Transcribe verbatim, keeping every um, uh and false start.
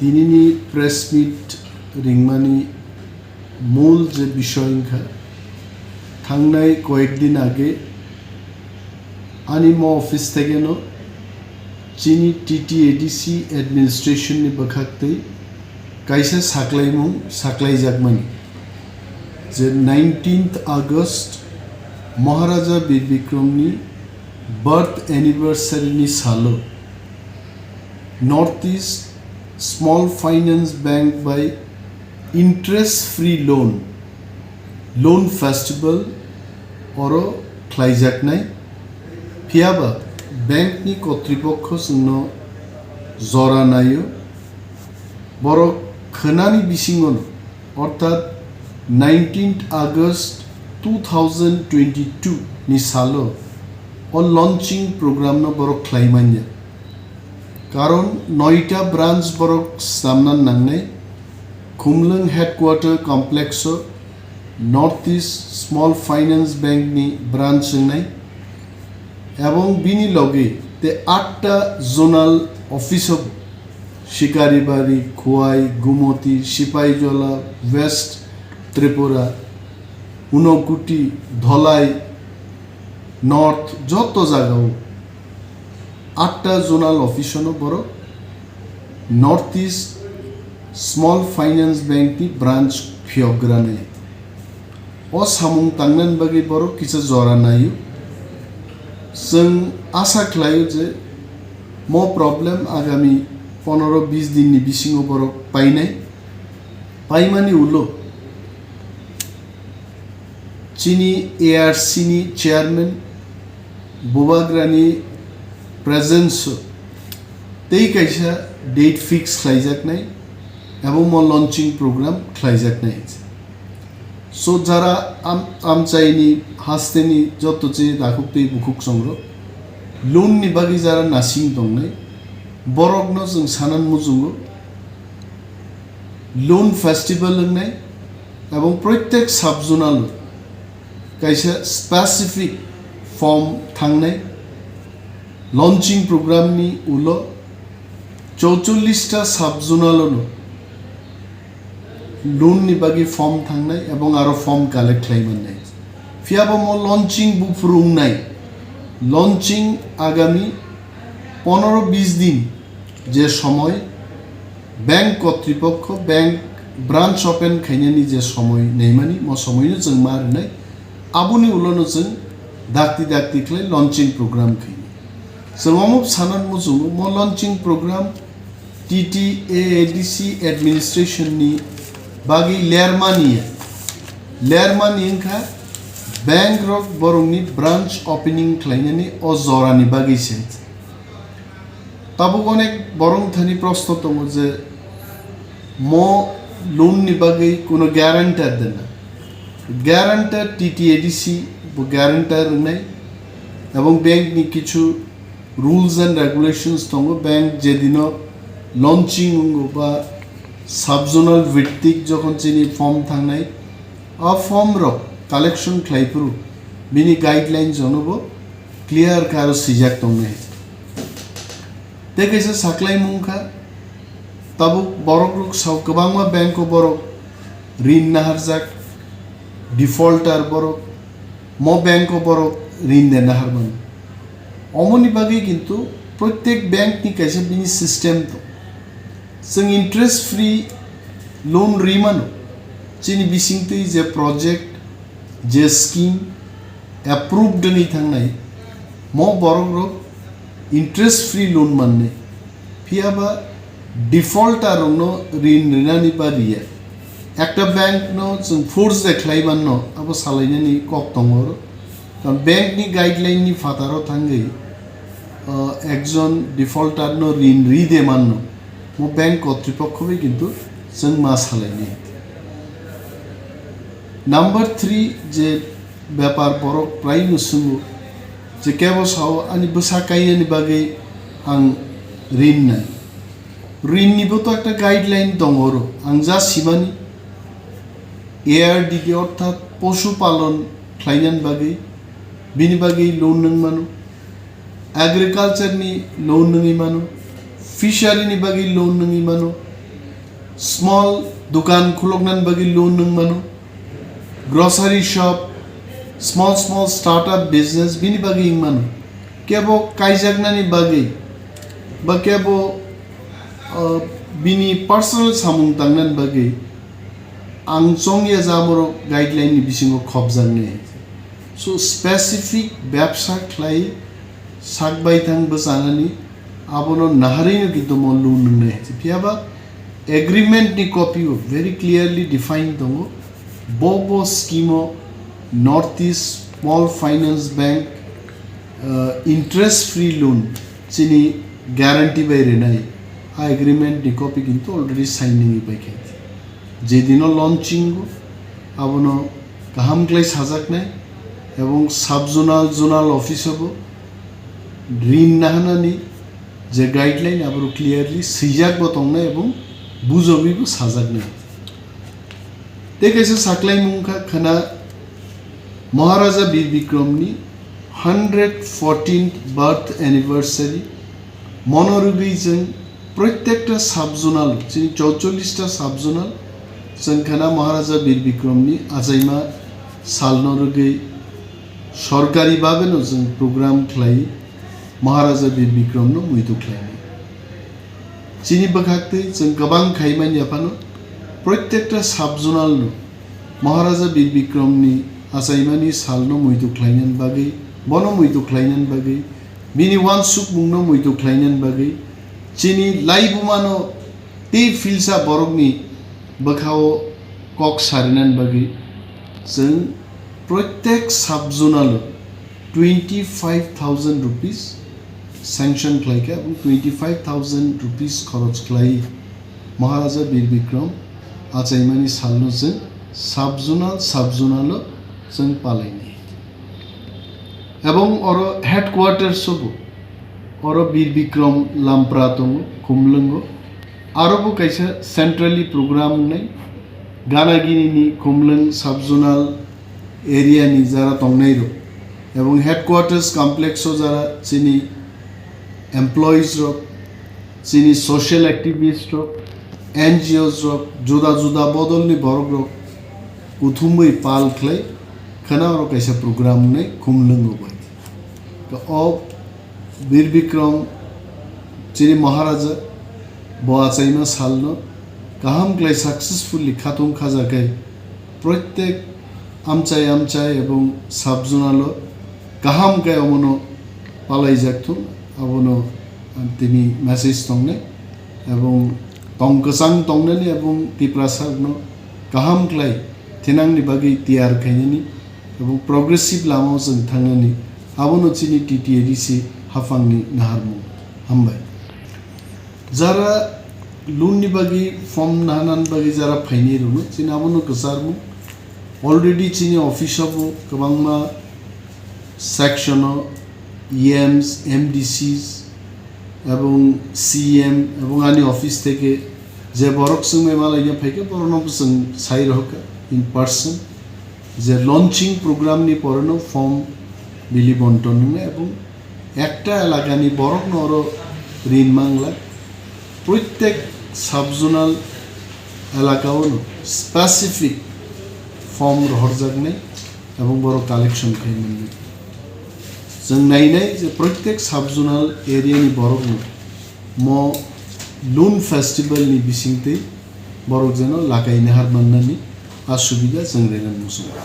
Tinini press meet ringmani mul je bishoy wngkha, thangnai koyek din age ani mo office thekeno chini T T A D C administration ni bwkhak tei kaisa saklaimung saklaijakmani je nineteenth August Maharaja Bir Bikramni birth anniversary ni salo North East Small Finance Bank bai interest free loan, loan festival oro khlaijaknai. Phiyaba bank ni kotripokho chwngno jora naio. Borok khwnani bisingono, orthat nineteenth August two thousand twenty-two ni salo o launching program no borok khlai manya. Karon noita branch borok swnamna nangnai. Khumlwng headquarter complex o North East Small Finance Bank ni branch wngnai, ebong bini logi te atta zonal office o Shikaribari, Khowai, Gumoti, Sipaijola, West Tripura, Unakoti, Dholai, North joto jagao atta zonal office no borok North East Small Finance Bank ni branch phiyokgranai. O samung tangnani bagwi borok kisa jora naio. Chwng asa khlaio je mo problem agami pondro bis din ni bisingo borok painai. Paimani ulo chini A R C ni chairman Bubagrani presence o tei kaisa date fix khlaijaknai, abo mo launching program khlaijaknai. So jara am-, amchaini hasteni joto chini takhuk tei bukhuk songrok loan ni bagwi jara nasing tongnai, borokno chwng sanan muchungo loan festival wngnai, ebong proitek sub zonal o kaisa specific form thangnai. Launching program ni ulo chouchollish ta sub zonal o no loan ni bagwi form thangnai ebong aro form collect khlai mannai. Phiyaba mo launching buphuru wngnai. Launching agami pondro bis din je somoy bank kotripokho, bank branch open khainani je somoy naimani, mo somoino chwng ma rwnai. Aboni ulono chwng dakti dakti khlai launching program khainai. Chwng omo sanan muchungo mo launching program T T A A D C administration ni bagwi lermani ya. Lermani wngkha bank rok borokni branch opening khlainani o jorani bagwi se. Tabuk onek borok thani proshno tongo je mo loan ni bagwi kuno guarantor dena. Guarantor T T A D C bo guarantor wngnai, ebong bank ni kichu rules and regulations tongo, bank jedino launching wngo ba sub zonal vittik jokhon chini form thangnai, a form rok collection khlai phuru bini guidelines jono bo clear khe aro swijak tongnai. Tei kaisa saklaimung kha, tabuk borok rok sao kwbangma bank o borok rin naharjak, defaulter borok, mo bank o borok rin de nahar mano. Omoni bagwi kintu proitek bank ni kaisa bini system tong. Chwng interest free loan ri mano. Chini bisingtwi je project, je scheme approved wngwi thangnai, mo borok rok interest free loan mannai. Phiyaba defaulter rokno rin rinani ba riya. Ekta bank no chwng force de khlai manno, abo salainani kok tongo oro. Karon bank ni guideline ni phataro thangwi, uh, ekjon defaulter no rin ri de manno, mo bank kotripokho bai kintu chwng ma salainai. Number three je bepar borok prai no swngo je kebo sao ani bwsa kainani bagwi ang rin nai. Rin ni bo to ekta guideline tongo oro, ang ja simani A R D D orthat posu palon khlainani bagwi, bini bagwi loan nwng mano, agriculture ni loan nwngwi mano, fishery ni bagwi loan nwngwi mano, Small dukan khuloknani bagwi loan nwng mano, grocery shop, small small startup business bini bagwi wng mano, kebo kaijaknani bagwi ba kebo, uh, bini personal samung tangnani bagwi ang chongya ja borok guideline ni bisingo khopjaknai. So specific bebsa khlai sak baithang bwchanani abono naharino kintu mo loan nwngnai. Phiyaba agreement ni copy o very clearly defined tongo. Bo bo scheme o North East Small Finance Bank, uh, interest free loan chini guarantee bai rinai. A agreement ni copy kintu already sign nwngi paikha. Jedino launching o abono kaham khlai sajaknai ebong sub zonal, zonal office o bo rin nahanani je guideline aboro clearly swijak bo tongnai ebong bujogwi bo sajaknai. Tei kaisa saklaimung kha khana Maharaja Bir Bikrom ni hundred fourteenth birth anniversary mono rwgwi chwng protekta sub zonal, chini chorchollish ta sub zonal, chwng khana Maharaja Bir Bikrom ni achaima salno rwgwi sorkari babeno chwng program khlai Maharaja Bir Bikrom no muitu khlainai. Chini bwkhaktwi chwng kwbang khai manya phano, protekta sub zonal no Maharaja Bir Bikrom ni achaimani salno muitu khlainani bagwi, bono muitu khlainani bagwi, bini wansukmungno muitu khlainani bagwi, chini laibumano tei philsa borokni bwkhao kok sarinani bagwi chwng protek sub zonal o twenty five thousand rupees sanction khlaikha, ebong twenty five thousand rupees khoroch khlai Maharaja Bir Bikrom achaimani salno chwng sub zonal, sub zonal o chwng palainai. Ebong oro headquarters o bo oro Bir Bikrom Lampra tongo, Khumlwngo. Aro bo kaisa centrally program wngnai, Ganagini ni Khumlwng sub zonal area ni jara tongnai rok, ebong headquarters complex o jara chini employees rok, chini social activist rok, N G Os rok, juda juda bodol ni borok rok kuthumwi pal khlai khana oro kaisa program wngnai Khumlwngo bai. O Bir Bikrom chini Maharaja bo achaima salno kaham khlai successfully khatung khajakhai, protek amchai amchai ebong sub zonal o kaham khe omono palaijak thung, abono tini message tongnai ebong tong kwchang tongnani ebong Tiprasa rokno kaham khlai thinangni bagwi tiyar khainani ebong progressive lama o chwng thangnani abono chini T T A D C haphangni naharmung. Hambai. Jara loan ni bagwi form nahanan bagwi jara phainai rokno chini abono kwcharmung. Already chini office o bo kwbangma section o E Ms, M D Cs ebong C M ebong ani office theke je borok swngmai malaina phaikha, borokno bo chwng sai rohorkha in person je launching program ni poreno form bili bonton wngnai ebong ekta elakani borokno oro rin mangla, protek sub zonal elaka o no specific form rohorjaknai ebong borok collection khai mannai. Chwng nainai je protek sub zonal area ni borokno mo loan festival ni bisingtwi borok jeno lakai nahar mannani a subida chwng rwnani muchungo.